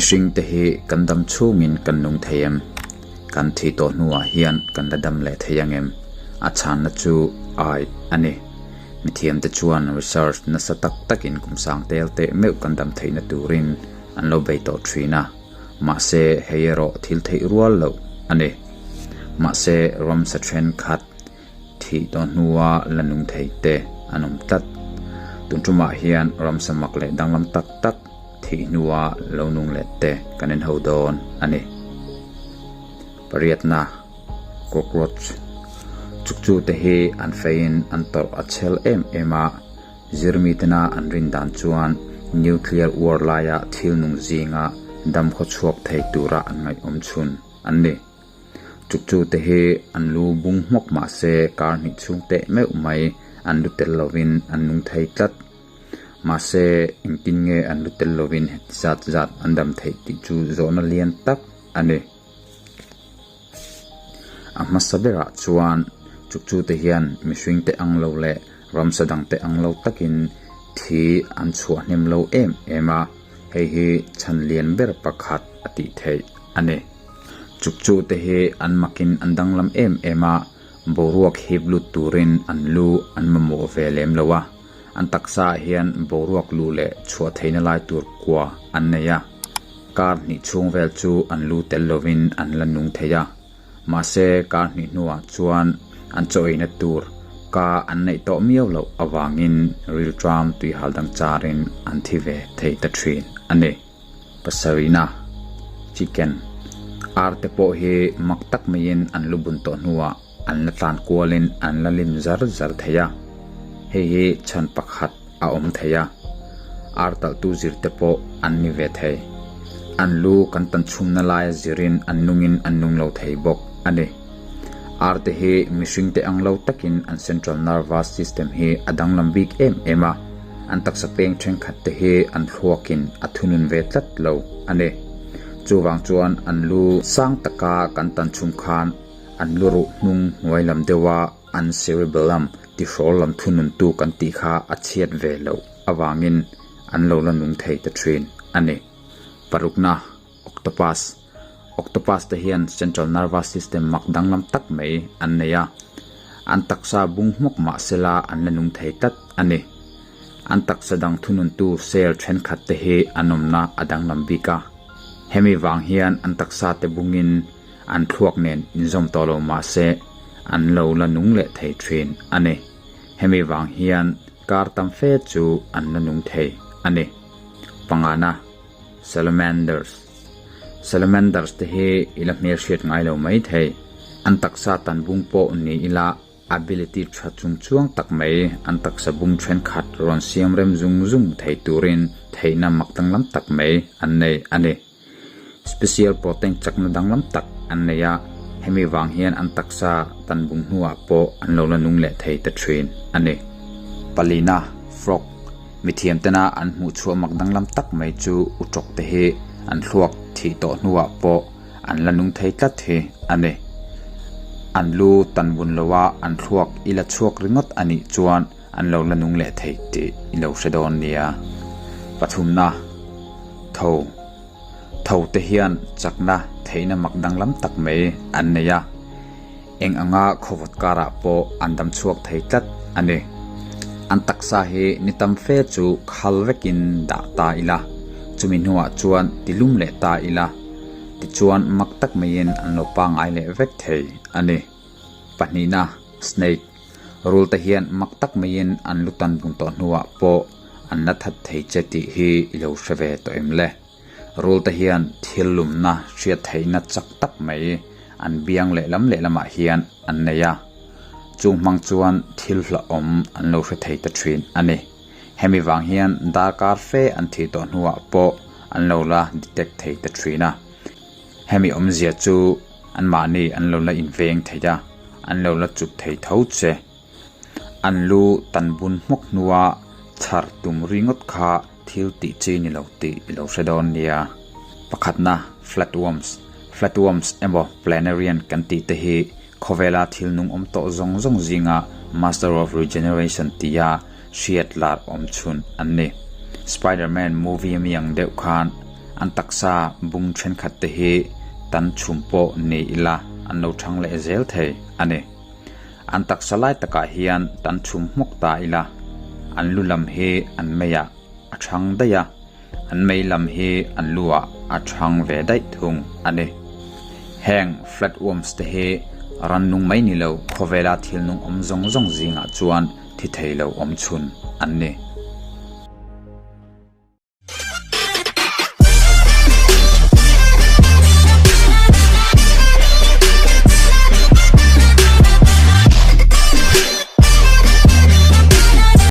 Mihringte hi kan dam chhungin kan nung thei em? Kan thih tawh hnuah hian kan la dam leh thei ang em? A chhanna chu ai a ni. Mithiamte chuan research nasa tak takin kum sang tel teh meuh kan dam theihna turin an lo bei tawh thin a. Mahse, hei erawh thil theih rual loh a ni. Mahse, ramsa thenkhat thih tawh hnua la nung thei te an awm tlat. Tun tumah hian ramsa mak leh danglam tak tak thih hnua lo nung leh te kan en ho dawn a ni. Pariatna, Cockroach, Chukchu te hi an feiin an tawrh a chhel em em a, Zirmitena an rin dan chuan Nuclear War laia thil nung zinga dam khaw chhuak thei tura an ngaihawm chhun an ni. Chukchu te hi an lu bung hmawk mah se kar hnih chhung teh meuh mai an lu tel lovin an nung thei tlat. Mahse engtin nge an lu tel lovin heti zat zat an dam theih tih chu zawhna lian tak a ni. A hmasa berah chuan chukchu te hian mihring te ang lo leh ramsa dang te ang lo takin thi an chhuah hnem lo em em a, hei hi chhan lian ber pakhat a tih theih a ni. Chukchu te hi an makin an danglam em em a, boruak hip lut turin an lu an mamawh ve lem lo a, an taksa ah hian boruak luh leh chhuah theihna lai tur kua an nei a, kar hnih chhung vel chu an lu tel lovin an la nung thei a, mahse kar hnih hnuah chuan an chaw eina tur ka an neih tawh miau loh avangin rilṭam tuihal dang charin an thi ve thei ta ṭhin a ni. Pasarihna, Chicken, Ar te pawh hi mak tak maiin an lu bun tawh hnuah an la tlan kualin an la lim zar zar thei a, hei hi chhan pakhat a awm thei a, ar talhtu zir te pawh an ni ve thei. An lu kan tan chhumna laia zirin an nungin an nung lo thei bawk a ni. Ar te hi mihring te ang lo takin an central nervous system hi a danglam bik em em a, an taksa peng thenkhat te hi an thluakin a thunun ve tlat lo a ni. Chuvang chuan an lu sang taka kan tan chhum khan an lu ruh hnung hnuai lam deuha an cerebellum tihrawl lam thununtu kan tih kha a chhiat ve loh avangin an lo la nung thei ta thin a ni. Parukna, Octopus. Octopus te hian central nervous system mak danglam tak mai an nei a, an taksa bung hmawk mah sela an la nung thei tlat a ni. An taksa dang thununtu cell thenkhat te hi an awmna a danglam bik a, hemi vang hian an taksa te bungin an thluak nen inzawm tawh lo mah se an lo la nung leh thei thin a ni. Hemi vang hian kar tam fe chu an la nung thei a ni. Pangana. Salamanders Salamanders te hi i la hmelhriat ngai lo mai thei. An taksa tan bung pawh ni ila ability tha chung chuang tak mai an taksa bung thenkhat rawn siam rem zung zung thei turin theihna mak danglam tak mai an nei a ni. Special protein chakna danglam tak an nei a, hemi vang hian an taksa tan bung hnuah pawh an lo la nung leh thei ta thin a ni. Palina, Frog, Mithiam tena an hmuh chhuah mak danglam tak mai chu utawk te hi an thluak thih tawh hnuah pawh an la nung thei tlat hi a ni. An lu tan vun loa an thluak i la chhuak ringawt a nih chuan an lo la nung leh thei tih i lo hre dawn nia. Pathumna, Tho. Tho te hian chakna theihna mak danglam tak mai an nei a. Eng anga khawvawt karah pawh an dam chhuak thei tlat a ni. An taksa hi ni tam fe chu khal vekin dah ta ila, chumi hnuah chuan ti lum leh ta ila, tichuan mak tak maiin an lo pangngai leh vek thei a ni. Pahnihna, Snake, rul te hian mak tak maiin an lu tan bung tawh hnuah pawh an la that thei che tih hi i lo hre ve tawh em le? Rul te hian thil lumna hriat theihna chak tak mai an biang lehlam lehlamah hian an nei a, chung hmang chuan thil hlauhawm an lo hre thei ta thin a ni. Hemi vang hian darkar fe an thih tawh hnuah pawh an lo la detect thei ta thin a. Hemi awmzia chu anmahni an lo la inveng thei a, an lo la chuk thei tho che. An lu tan bun hmawk hnua chhar tum ringawt kha thil tih chi ni lo tih i lo hre dawn nia. Pakhatna, flatworms. Flatworms emaw planarian kan tih te hi khawvela thil nung awm tawh zawng zawng zinga master of regeneration tia hriat lar awm chhun an ni. Spider-Man movie ami ang deuh khan. An taksa bung thenkhat te hi tan chhum pawh ni ila an lo thang leh zel thei a ni. An taksa lai takah hian tan chhum hmawk ta ila an lu lam hi an meiah a thang daih a, an mei lam hi an lu ah a thang ve daih thung a ni. Heng flatworms te hi rannung mai ni lo khawvela thil nung awm zawng zawng zingah chuan thi thei lo awm chhun an ni.